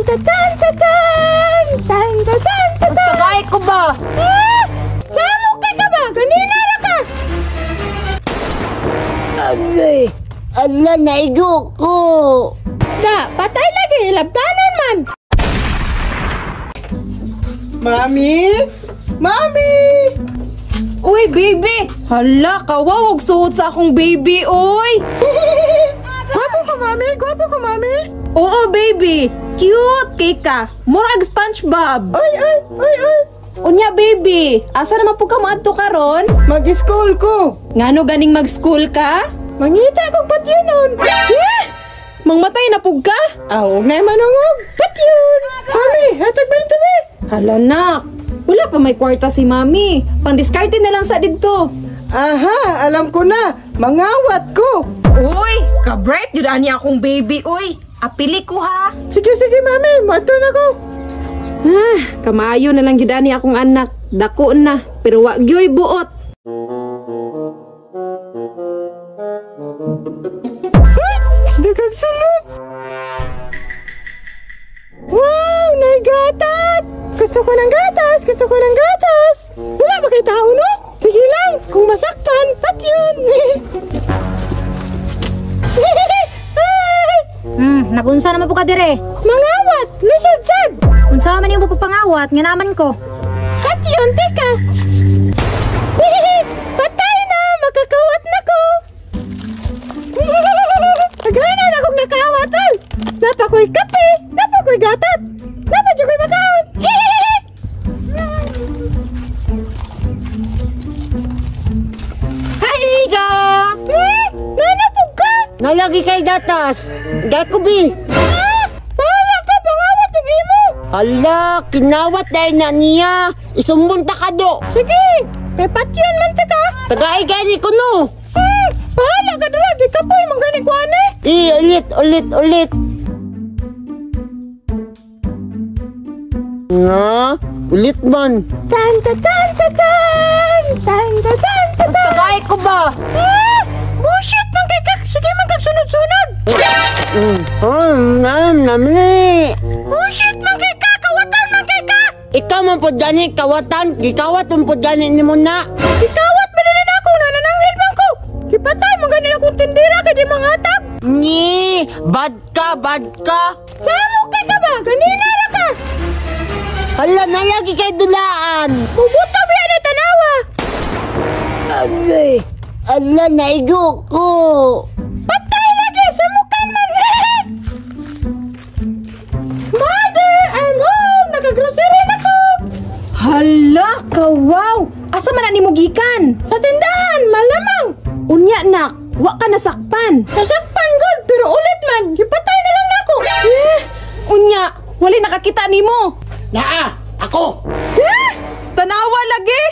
ta tan ta tan! Tan ta tan ta tan! Tagay ko ba? Ah! Samo kay ka ba? Ganina ra ka! Agay! Ala, naigo ko! Da, patay lagi, labtanon man! Mami? Mami! Uy, baby! Hala, kawaw og suot sa akong baby, uy! Gwapo ko, Mami! Gwapo ko, Mami! Oo, baby! Cute kay ka! Murag SpongeBob! Ay, ay, ay, ay! Unya, baby! Asa naman po ka moadto karon? Mag-school ko! Ngano ganing mag-school ka? Mangita kog patyonon! Eh! Mangmatay na pug ka? Aw, og na manungog! Patyon! Mami, hatag ba yung tabi? Hala, nak! Wala pa may kwarta si Mami. Pandiskarte na lang sa didto. Aha, alam ko na! Mangawat ko! Uy, ka-bright yun ani akong baby, uy. Apili ko ha. Sige, sige, Mami! Mato na ko! Ah, kamayo na lang gyud ani akong anak. Dako na, pero wa gyoy buot. Dagag sulod! Wow! Naigatat! Gusto ko ng gatas! Gusto ko ng gatas! Wala ba kay tao, no? Sige lang, kung masakpan, patyon! Ay! Nagunsa naman po ka dire. Mangawat! Lisod sad! Unsa man yung pangawat nga naman ko. Patyon, teka! Patay na! Makakawat na ko! Agana na kong nakawat, oy! Napakoy kape! Napakoy gatat! Napa ko'y makaon! Hi, Rika! Nanapog ka! Nalagi kay gatas! Gakubi! Ah! Bahala ka! Pangawat ang imo! Hala, kinawat dahil na niya! Isumbong ta ka do! Sige! Kay patyon man ta ka! Tagay gani ko no! Bahala ka dala! Gikapoy mong gani ko ani! Eh, ulit, ulit, ulit! Nga, ulit man! Tan ta tan ta tan! Tan ta tan ta tan! Tagay ko ba? Ah! Bullshit man kay kak! Sige man kag sunod-sunod! Nami! Bullshit man kay ka! Kawatan man kay ka! Ikaw man po gani, kawatan! Gikawat man po gani ni mo na! Gikawat man nila na ako! Nanananghid man ko! Gipatay man gani akong tindira kay di mga atag! Ni, bad ka, bad ka! Samo kay ka ba? Ganina ra ka! Hala, nalagi kay dulaan! Bubuto ba ni tanawa? Agay! Ala, naigo ko! Patay lagi! Samukan man! Mother! I'm home! Nakagrocery na ko! Hala, kawaw! Asa man ani mo gikan? Sa tindahan! Malamang! Unya nak, wa ka nasakpan. Nasakpan god! Pero ulit man! Gipatay na lang nako! Eh, unya, wala nakakita nimo. Naa! Ako! Eh, tanawa lagi.